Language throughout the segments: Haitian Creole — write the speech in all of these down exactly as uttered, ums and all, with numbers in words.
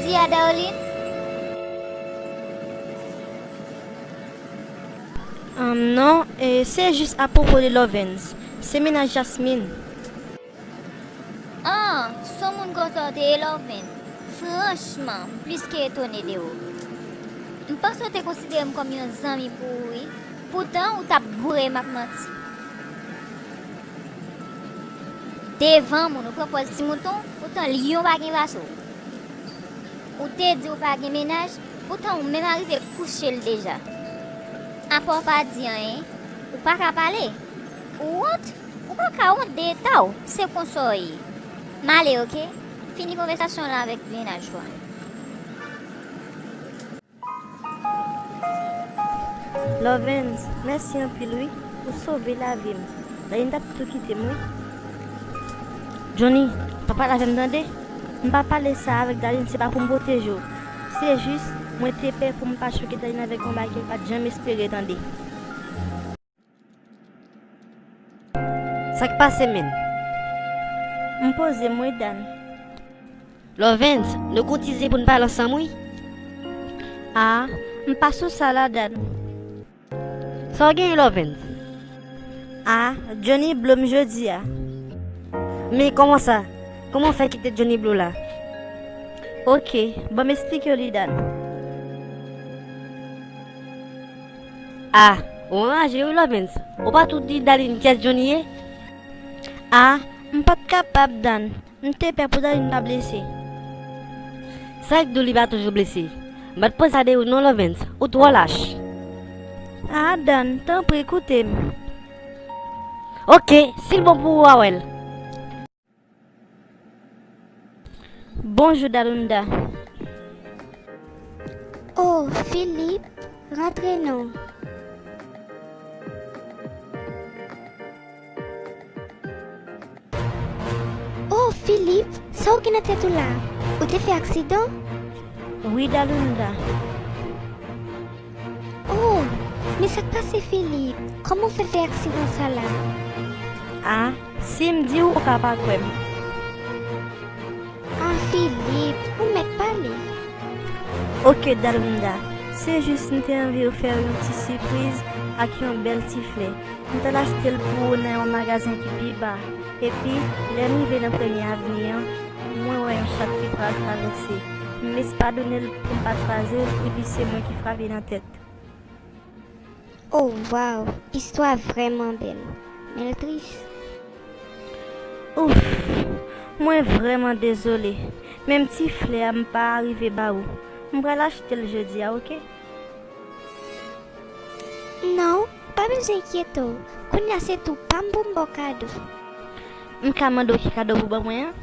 Di a Darline. Ahn, non, e, se jis apwopo de Lovens. Se mennaj Jasmine. Ahn, se yon moun konsa w te ye, Lovens. Franchman, m plis ke etone de ou. M panse w te konsidere m kòm yon zanmi pou ou, wi. Poutan, ou t ap boure m ak manti. Devan moun, ou pran pòz ti mouton, poutan lyon pa gen pase w. Ou te di ou pa gen mennaj, poutan ou menm arive kouche l deja. Apa w pa di anyen, ou pa ka pale. Ou wont, ou pa ka wont de eta w, se konsa w ye. M ale, oke? Fini konvèsasyon w lan avèk mennaj ou a. Lovens, mèsi anpil wi, ou sove lavi m. Darline t ap tou kite m wi. Johnny, pa pale avè m tande. M pa pale sa avèk Darline, se pa pou m pwoteje w. Se jis, mwen te pè pou m pa choke Darline avèk yon bagay ke l pa t janm espere tande. Sa k pase, menn? M poze m wi, Dan. Lovens, nou gon ti zen pou n pale ansanm wi. A, m pa sou sa la, Dan. Sa w genyen, Lovens? A, Johnny blo m jodi a. Men kòman sa? Kòman w fè kite Johnny blo w la? Oke, ban m esplike w li, Dan. A, ou anraje wi, Lovens. Ou pa tou di Darline kiyès Johnny ye? A, m pa t kapab, Dan. M te pè pou Darline pa blese. Sa k di w li pa toujou blese? M pa t panse sa de ou non, Lovens. Ou twò lach. A, Dan, tanpri, koute m. Oke, si l bon pou ou, w a wè l. Bonjou, Dalunda. O, Philippe, rantre non. O, Philippe, sa w gen nan tèt ou la? Ou te fè aksidan? Wi, Dalunda. O, men sa k pase, Philippe? Kòman w fè fè aksidan sa la? A, si m di w, ou ka pa kwè m. A, Philippe, ou mèt pale. Oke, Dalunda, se jis m te anvi ofè w yon ti sipriz ak yon bèl ti flè. M t al achte l pou ou nan yon magazen ki pi ba. Epi, lè m rive nan premye avni an, mwen wè yon chat ki pral travèse. M espadone l pou m pa kraze l, epi se mwen ki frape nan tèt. O, waw! Istwa vrèman bèl, men l tris. Ouf! Mwen vrèman dezole, menm ti flè a m pa rive ba ou. M pral achte l jodi a, oke? Non, pa bezwen enkyete w. Kounye a se tou pa m pou m ba w kado. M ka mande w ki kado pou ban mwen an?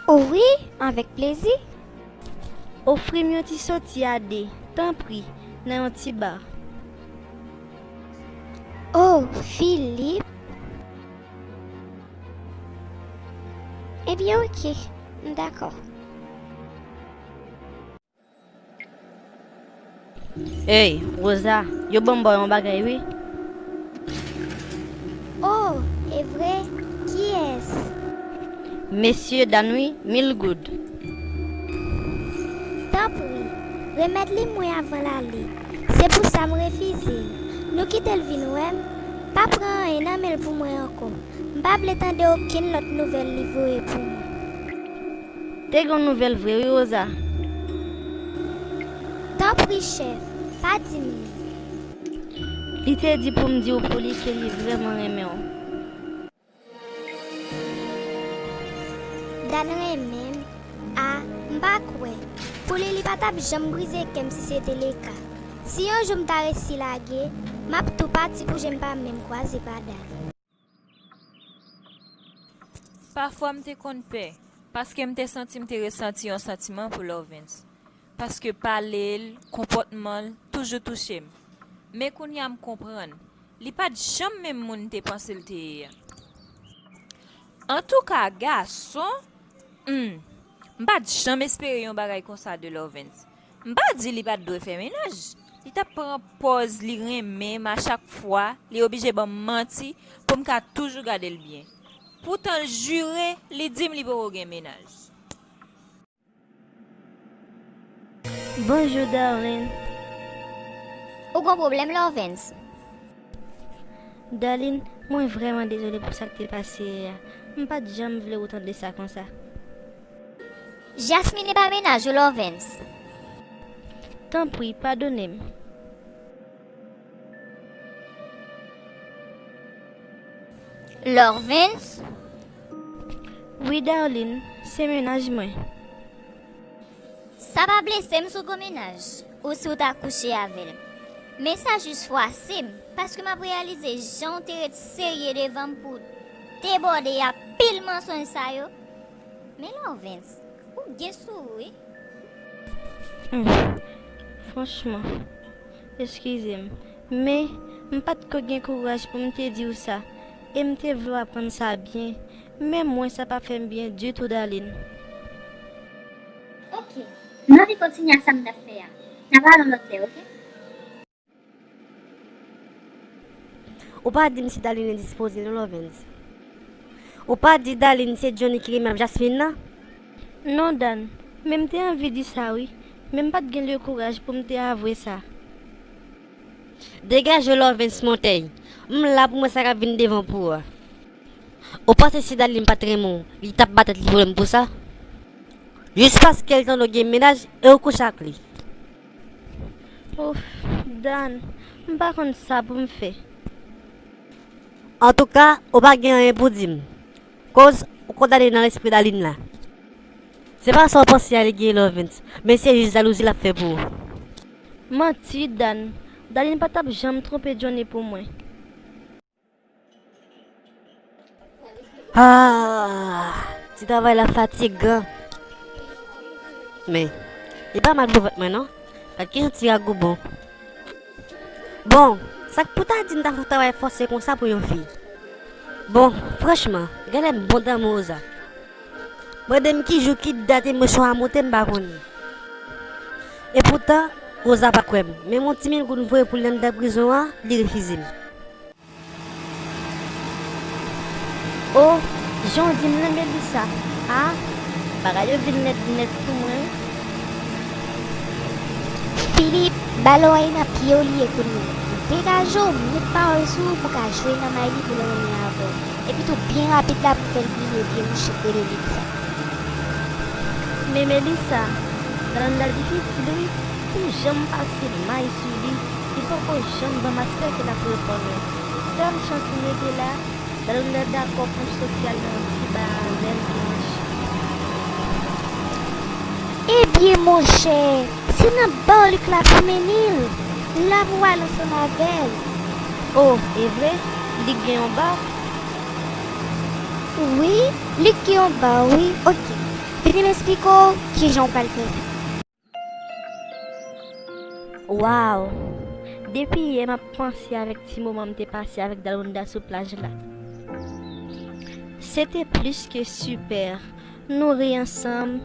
O wi, avèk plezi. Ofri m yon ti soti a de, tanpri, nan yon ti ba. O, Philippe. Ebyen, oke, m dakò. Ey, Rosa, yo ban m ba w yon bagay, wi. O, e vre? Kiyès? Mesye Dan wi, mil goud. Tanpri, remèt li mwen avan l ale. Se pou sa m refize l. Nou kite l vin wè m. Pa pran anyen nan men l pou mwen ankò. M pa vle tande okenn lòt nouvèl li voye pou mwen. Te gen yon nouvèl vre wi, Rosa. Tanpri, chèf, pa di m li. Li te di pou m di w pou li ke li vrèman renmen w. Dan renmen m? A, m pa kwè. Pou li, li pa t ap janm brize kè m si se te leka. Si yon jou m ta resi lage, m ap tou pati pou je m pa menm kwaze pa Dan. Pafwa m te konn pè, paske m te santi m te resanti yon santiman pou Lovens. Paske pale l, konpòtman l, toujou touche m. Men kounye a m konprann, li pa t janm menm moun m te panse l te ye a. Antouka, gason, hmm, m pa t janm espere yon bagay konsa de Lovens. M pa di li pa t dwe fè mennaj. Li t ap pran pòz li renmen m a chak fwa, li oblije ban m manti pou m ka toujou gade l byen. Poutan l jire, li di m li poko gen mennaj. Bonjou, Darline. Ou gon pwoblèm, Lovens? Darline, mwen vrèman dezole pou sa k te pase yè a. M pa t janm vle ou tande sa konsa. Jasmine pa mennaj ou, Lovens. Tanpri, padone m. Lovens? Wi, Darline, se mennaj mwen. Sa pa blese m si w gon mennaj, ou si w ta kouche avè l. Men sa jis fwase m, paske m ap reyalize jan w te ret serye devan m pou w debòde ak pil mansonj sa yo. Men Lovens, ou gen sou ou, wi. Hmm. Franchman, eskize m, men m pa t ko gen kouraj pou m te di w sa, e m te vle w aprann sa byen, men mwen sa pa fè m byen ditou, Darline. Oke, m anvi kontinye ak sa m t ap fè a. N a pale yon lòt lè, oke? Ou pa di m si Darline endispoze non, Lovens. Ou pa di Darline se Johnny ki renmen ak Jasmine nan? Non, Dan, men m te anvi di sa wi, men m pa t gen le kouraj pou m te avwe sa. Degaje w, Lovens Montey. M la pou m wè sa k ap vin devan pou ou a. Ou panse si Darline pa t renmen w, li t ap ba tèt li pwoblèm pou sa? Jis paske l tande w gen mennaj e w kouche ak li. Ouf, Dan, m pa konn sa pou m fè. Antouka, ou pa gen anyen pou di m. Koz ou kondane nan lespri Darline la. Se pa sa w panse a li gen Lovens, men se jis jalouzi l ap fè pou ou. Manti, Dan. Darline pa t ap janm twonpe Johnny pou mwen. Ah, ti travay la fatigan. Men, li pa mal pou vant mwen non. Gad kijan ti ragou bon. Bon, sa k pou ta di m ta fè travay fòse konsa pou yon fi? Bon, franchman, genlè m bon danmou Rosa. Mande m ki jou, ki dat emosyon an monte, m pa konnen. Epoutan, Rosa pa kwè m. Men m yon ti mil goud m voye pou l nan anndan prizon an, li refize m. O, jan w di m nan, Melissa. A, bagay yo vin nèt nèt pou mwen wi. Philippe, balon an nan pye w li ye kounye a. Degaje w, m met pawòl sou ou pou w ka jwe nan may li pou l renmen avè w. Epi tou, byen rapid la pou w fè l bliye vye mouche k rele Melissa. Men Melissa, Darline la difisil wi, pou janm pase may sou li, li poko janm ban m aspè ke l ap reponn mwen. Sèl chans m rete la, Darline dakò pou m soti al nan yon ti ba avè l dimanch. Ebyen monchè, se nan ba Luc la pou mennen l, la pou w al ansanm avè l. O, e vre? Luc gen yon ba? Wi, Luc gen yon ba wi. Oke, vini m esplike w kijan w pral fè sa. Waw! Depi yè m ap panse avèk ti moman m te pase avèk Darline sou plaj la. Se te plis ke sipè. Nou ri ansanm,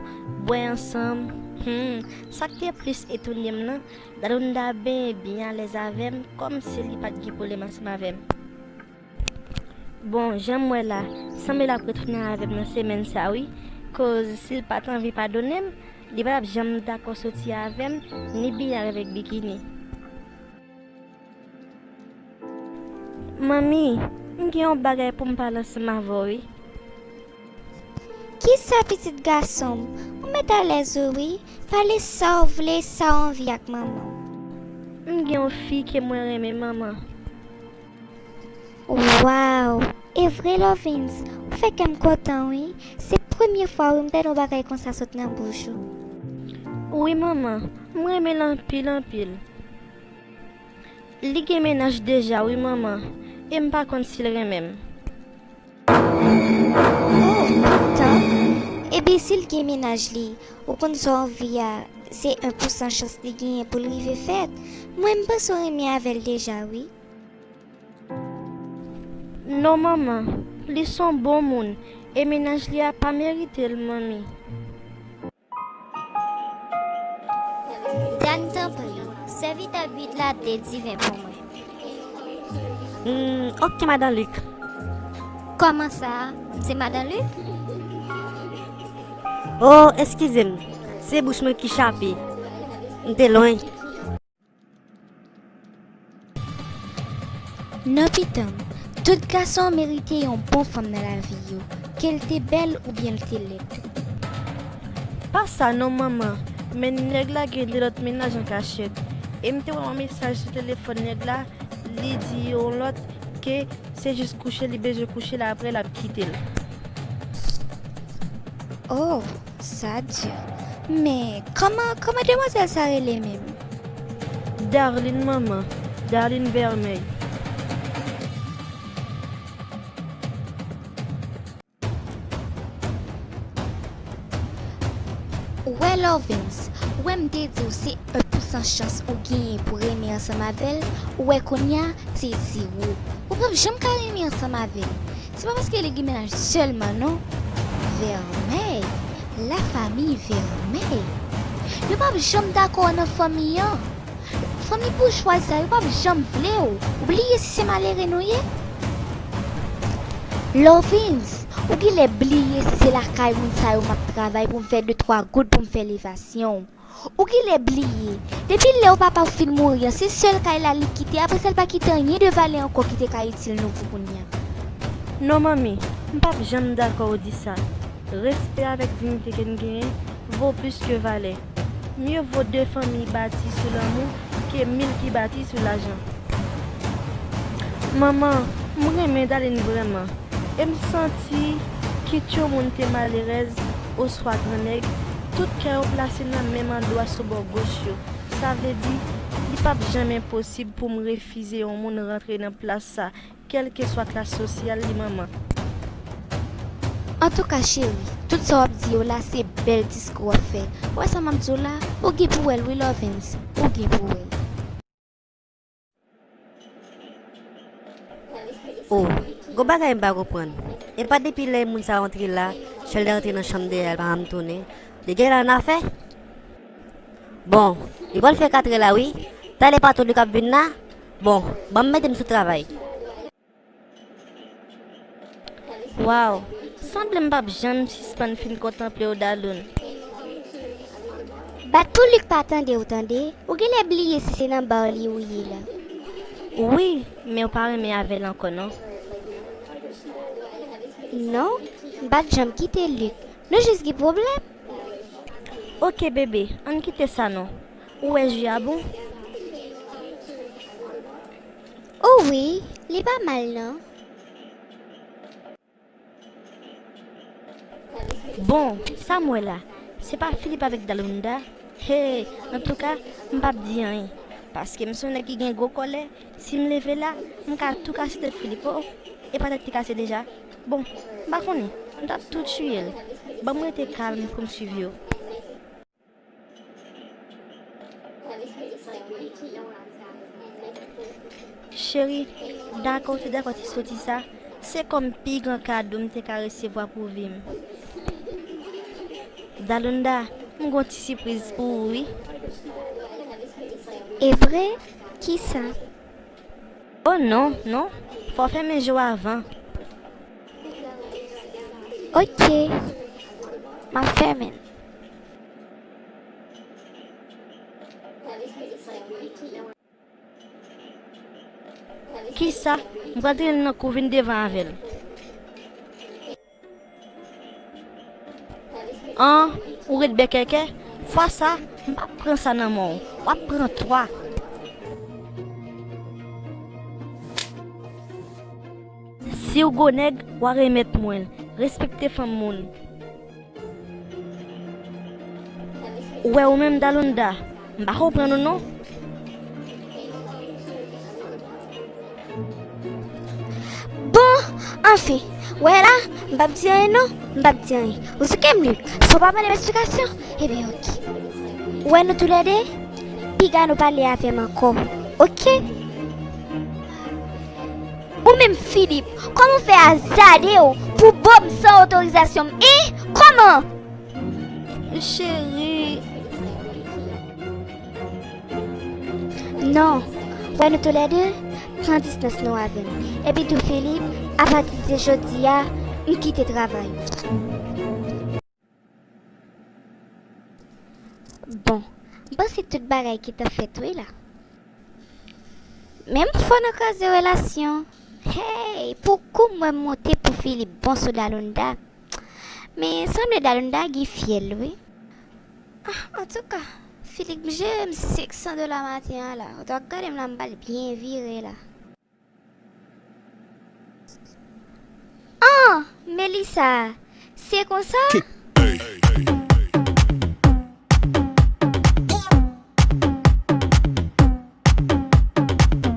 bwè ansanm. Hmm, sa k te plis etone m nan, Darline benyen byen alèz avè m, kòmsi li pa t gen pwoblèm ansanm avè m. Bon, jan m wè la, sanble l ap retounen avè m nan semèn sa wi, koz si l pa t anvi padone m, li pa t ap janm dakò soti avè m, ni byen avèk Bikini. Manmi, m gen yon bagay pou m pale ansanm avè w wi. Kisa pitit gason m? Ou mèt alèz ou wi, pale sa w vle, sa w anvi ak manman w. M gen yon fi ke mwen renmen manman. Waw! E vre Lovens, ou fè kè m kontan wi. Se premye fwa wi m tande yon bagay konsa sot nan bouch ou. Wi manman, m renmen l anpil anpil. Li gen mennaj deja wi manman, e m pa konn si l renmen m. Oh, tan. Ebyen si l gen mennaj li, ou konn sa w anvi a, se en pou san chans li genyen pou l rive fèt. Mwen m panse w renmen avè l deja wi. Non manman, li s on bon moun e mennaj li a pa merite l manmi. Dan tanpri, sèvi tab uit la de diven pou mwen. Hmm, oke madan Luc. Kòman sa? M se madan Luc? Oh, eskize m, se bouch mwen ki chape. M te lwen. Non pitanm, tout gason merite yon bon fanm nan lavi yo, ke l te bèl oubyen l te lèd. Pa sa non manman, men nèg la gen de lòt mennaj an kachèt. E m te wè yon mesaj sou telefòn nèg la, li di yon lòt ke se jis kouche li bezwen kouche la, apre l ap kite l. Oh, sa di. Men kòman, kòman demwazèl sa rele menm? Darline manman, Darline Vermeil. Ou wè Lovens, ou wè m te di w se en pousan chans ou genyen pou renmen ansanm avè l, ou wè kounye a se zewo. Ou p ap janm ka renmen ansanm avè l. Se pa paske li gen mennaj sèlman non. Vermeil, la famille Vermeil. Yo p ap janm dakò nan fanmi an. Fanmi boujwa sa yo p ap janm vle w. Ou bliye si se malere nou ye? Lovens, ou genlè bliye si se lakay moun sa yo m ap travay pou m fè de twa goud pou m fè levasyon. Ou genlè bliye, depi lè w papa w fin mouri an, se sèl kay la li kite, apre sa l pa kite anyen de valè ankò ki te ka itil nou pou kounye a. Non manmi, m p ap janm dakò w di sa. Respè avèk diyite ke n genyen vo plis ke valè. Mye vo de fanmi bati sou lanmou ke mil ki bati sou lajan. Manman, m renmen Darline vrèman. E m santi, kit yon moun te malerèz oswa grannèg, tout kè yo plase nan menm andwa sou bò goch yo. Sa vle di, li p ap janm enposib pou m refize yon moun rantre nan plas sa, kèlkeswa klas sosyal li, manman. Antouka, cheri, tout sa w ap di yo la, se bèl diskou w ap fè. Ou wè sa m ap di w la? Ou gen pou wè l wi, Lovens. Ou gen pou wè l. O, gon bagay m pa konprann. E pa depi lè moun sa rantre la, chèl li rantre nan chanm dèyè a, l pa janm tounen. Li genlè annafè? Bon, li pral fè katrè la wi. Talè patwon li k ap vin la. Bon, ban m mete m sou travay. Waw, sanble m p ap janm sispann fin kontanple w, Daloun. Bat pou Lik pa tande w, tande. Ou genlè bliye si se nan ba w li ou ye la. Wi, men w pa renmen avè l ankò, non. Non, m pa t janm kite Lik. Nou jis gen pwoblèm. Oke, bebe, ann kite sa, non. Ou wè ji a bon? O wi, li pa mal, non. Bon, sa m wè la, se pa Filip avèk Dalunda? Hey, antouka, m p ap di anyen, paske m se yon nèg ki gen gwo kòlè, si m leve la, m ka tou kase tèt Filip, o, e pa tèt li kase deja? Bon, m pa konnen, m t ap tou tiye l. Ban m rete kalm pou m swiv yo. Cheri, dakò w te dakò ti soti sa, se kòm pi gran kado m te ka resevwa pou vi m. Dalunda, m gon ti sipriz pou ou wi. E vre? Kisa? O non, non, fò w fèmen je w avan. Oke, m ap fèmen l. Kisa? M pral trennen l nan kou vin devan avè l. An, ou ret bèkèkè? Fwa sa, m p ap pran sa nan men w. W ap pran twa. Si w gwo nèg, w a remèt mwen l. Respekte fanm moun. Ou wè ou menm Dalunda, m pa konprann ou non. Bon, anfen, wè la, m p ap di anyen non, m p ap di anyen. Ou souke m li, si w pa mande m esplikasyon, ebyen oke. Ou wè nou toulède, piga nou pale avè m ankò, oke? Ou menm Filip, kòman w fè azade w pou bo m san otorizasyon m, en? Kòman? Cheri. Non, wè nou toulède, pran distans nou avè m. Epi tou Filip, apati de jodi a, m kite travay ou. Bon, M panse tout bagay gentan fèt wi la. Men m fò nan kraze relasyon. Hey, pou kou m wè m monte pou Philippe bon sou Dalonda. Men sanble Dalonda gen fyèl wi. Ah, antouka, Philippe jere m senk san dola maten an la. Ou t ap gade m la, m pral byen vire la. Ah, Melissa, se konsa? Ki